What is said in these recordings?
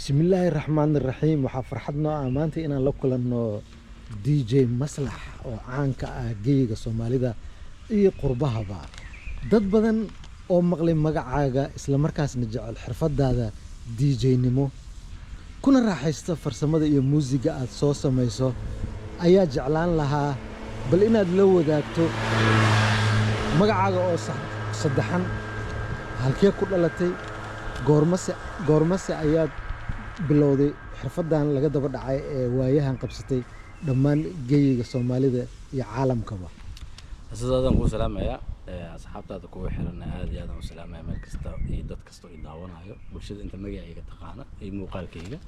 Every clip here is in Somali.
Bismillaahi raxmaani raxiim. Waxaa farxad noo ah maanta inaan la kulanno DJ Maslax oo caanka ah geyiga Soomaalida iyo qurbahaba. Dad badan oo maqlay magacaaga, isla markaasna jecel xirfadaada DJ-nimo, kuna raaxaysta farsamada iyo muusiga aad soo samayso, ayaa jeclaan lahaa bal inaad la wadaagto magacaaga oo saddexan, halkee ku dhalatay, goormase ayaad bilowday xirfadan laga daba dhacay ee waayahan qabsatay dhammaan geyiga Soomaalida iyo caalamkaba? Sidaadaan kuu salaamayaa, asxaabtaada kugu xiran aad iyo aad aan u salaamaya, meel kasta iyo dad kasta oo i daawanayo, bulshada inta magacayga taqaana iyo muuqaalkayga.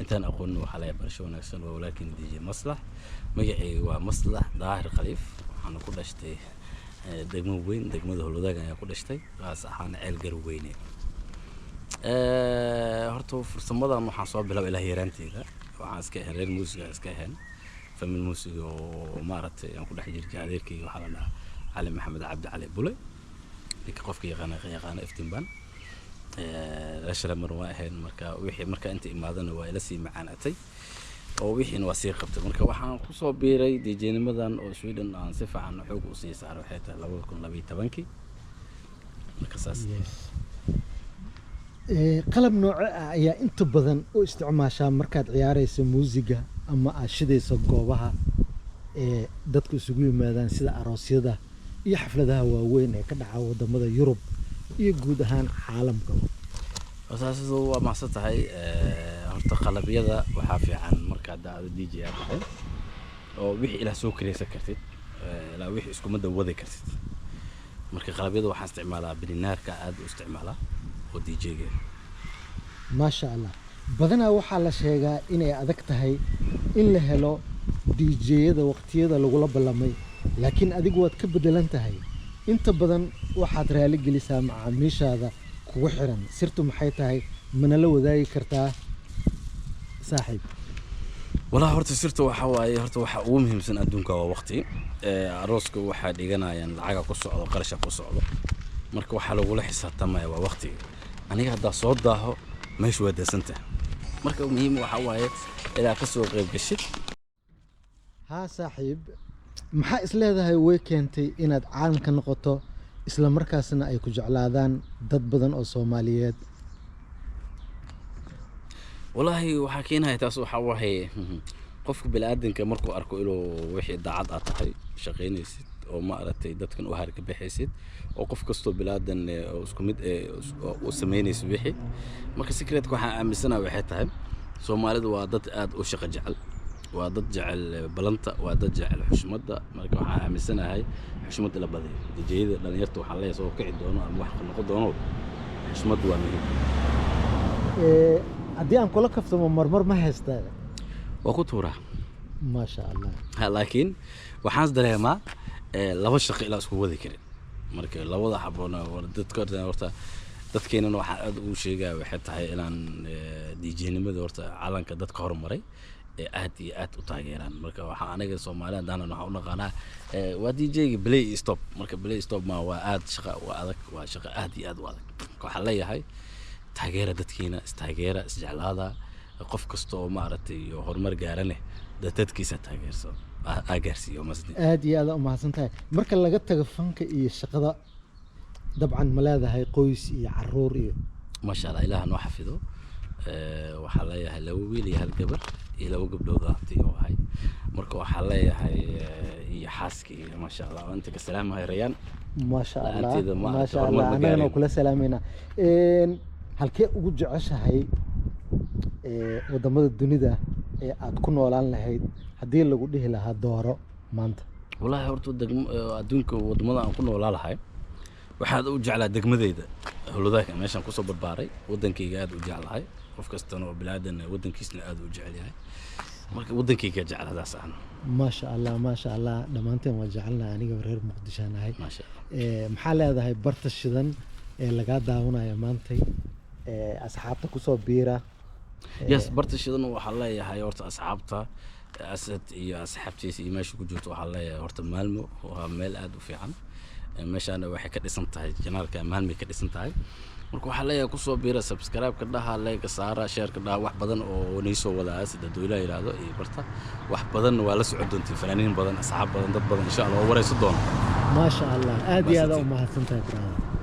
Intaan aqoonin waxaa laga barasho wanaagsan. Waa walaalkiin DJ Maslax. Magacayga waa Maslax Daahir Khaliif. Waxaana ku dhashtay degmo weyn, degmada Holwadaag ayaa ku dhashtay, qaas ahaan Ceel Garweyne. Horta farsamadan waxaan soo bilaabay ilaa yaraanteyda. Waxaan iska ahayn reer muusiga, iska ahayn family muusiga oo maaragtay aan ku dhex jirjay. Adeerkayga waxaa la dhahaa Cali Maxamed Cabdi Cali Bule, ninka qofka yaqaana yaqaana Iftinban rashale mar waa ahayn. Marka wixii marka inta imaadana waa ila sii macaanatay oo wixiina waa sii qabtay. Marka waxaan kusoo biiray DJ-nimadan oo Sweden aan si fiican xoog u sii saaray waxay tahay 2012-kii. Marka saas. Yes. Qalab nooce ah ayaa inta badan u isticmaashaa markaad ciyaarayso muusiga ama aad shidayso goobaha ee dadku isugu yimaadaan, sida aroosyada iyo xafladaha waaweyn ee ka dhaca wadamada Yurub iyo guud ahaan caalamka? Wasaasadu waa mahadsan tahay. Horta qalabyada waxaa fiican marka hadda aad DJ aad tahay oo wixii ilaah soo kareysan kartid, ilaa wixii iskuma dawadi kartid. Marka qalabyada waxaan isticmaalaa bilinaarka, aad u isticmaalaa oo DJ-ga. Maasha Allah. Badanaa waxaa la sheegaa inay adag tahay in la helo DJ-yada waqtiyada lagula ballamay, laakiin adigu waad ka beddelan tahay. Inta badan waxaad raali gelisaa macaamiishaada kugu xiran. Sirtu maxay tahay? Mana la wadaagi kartaa, saaxiib? Walaa, horta sirta waxaa waaye, horta waxa ugu muhiimsan adduunka waa waqti. Arooska waxaa dhiganayaan lacaga ku socdo, qarasha ku socdo. Marka waxaa lagula xisaabtamaya waa waqtiga. Aniga haddaa soo daaho, meeshu waa dasantahay. Marka muhiim waxaa waaye inaad ka soo qayb gashid. Haa saaxiib, maxaa is leedahay way keentay inaad caan ka noqoto, isla markaasna ay ku jeclaadaan dad badan oo Soomaaliyeed? Walaahi, waxaa keenaya taas waxaa waaye qofka bini'aadanka markuu arko inuu wixii daacad aad tahay, shaqaynaysid oo maaragtay dadkan u harka bixaysid, oo qof kastoo bini'aadan oo isku mid oo u samaynaysid wixii. Marka secretka waxaan aaminsanahay waxay tahay Soomaalidu waa dad aad u shaqo jecel, waa dad jecel balanta, waa dad jecel xushmadda. Marka waxaan aaminsanahay xushmadda la badiyo. DJ-yada dhalinyarta waxaan leeyahay soo kici doono ama wax noqon doono, xushmaddu waa muhiim. Haddii aan kula kaftamo, marmar ma haystaa? Waa ku tuuraa. Maasha Allah. Ha, laakiin waxaan dareemaa laba shaqo ilaa isku wadi karin. Marka labada xaboona dadka horta dadkeenana waxaan aad ugu sheegaya waxay tahay inaan DJ-nimada horta calanka dadka horumaray ee aad iyo aad u taageeraan. Marka waxaa aniga Soomaali haddaanan waxaan u naqaanaa waa DJ-ga play stop. Marka play stop ma waa aad shaqa waa adag, waa shaqo aad iyo aad u adag. Marka waxaan leeyahay taageera dadkiina, istaageera, isjeclaada. Qof kasta oo maaragtay iyo horumar gaarane dadkiisa taageerso, aa gaarsiiyo masni. Aad iyo aad u mahadsan tahay. Marka laga tago fanka iyo shaqada, dabcan ma leedahay qoys iyo caruur iyo? Maasha Allah, Ilaah noo xafido. Waxaa leeyahay laba wiil iyo hal gabar iyo laba gabdhood oo abti oo ahay. Marka waxaa leeyahay iyo xaaska iyo maasha Allah waa inta ka salaamahay Rayaan. Maasha Allah. La'aanteeda ma maasha horumar Allah. Ma Annagana gaarin. Kula salaameynaa. Halkee ugu jeceshahay wadamada dunida ee aad ku noolaan lahayd haddii lagu dhihi lahaa dooro maanta? Wallaahi, horta degmo adduunka wadamada aan ku noolaa lahay waxaad u jeclaa degmadeyda Howlwadaagka, meeshaan kusoo barbaaray. Wadankayga aad u jeclahay. Qof kastana oo bilaadan wadankiisna aad u jecel yahay. Marka wadankayga jecel hadaas ahan. Maasha Allah, maasha Allah. Dhammaanteen waa jecelnahay. Aniga reer Muqdishaan ahay. Maasha Allah. Maxaa leedahay barta shidan ee lagaa daawanayo maantay, asxaabta kusoo biira? Yes, barta shidan waxaa leeyahay horta asxaabta Asad iyo asxaabtiisa iyo meesha ku jirto. Waxaa leeyahay horta Maalmo waa meel aad u fiican. Meeshaana waxay ka dhisan tahay channelka Maalmay ka dhisan tahay. Marka waxaa leeyahay, kusoo biira, subscribe-ka dhaha, like saara, share-ka dhaha. Wax badan oo nii soo wadaa sida dowlaha yidhaahdo iyo barta. Wax badan waa la socon doontiin, fanaaniin badan, asxaab badan, dad badan, insha Allah, oo warayso doona. Maasha Allah, aad iyo aad Mahadsantiin. U mahadsantahay, brother.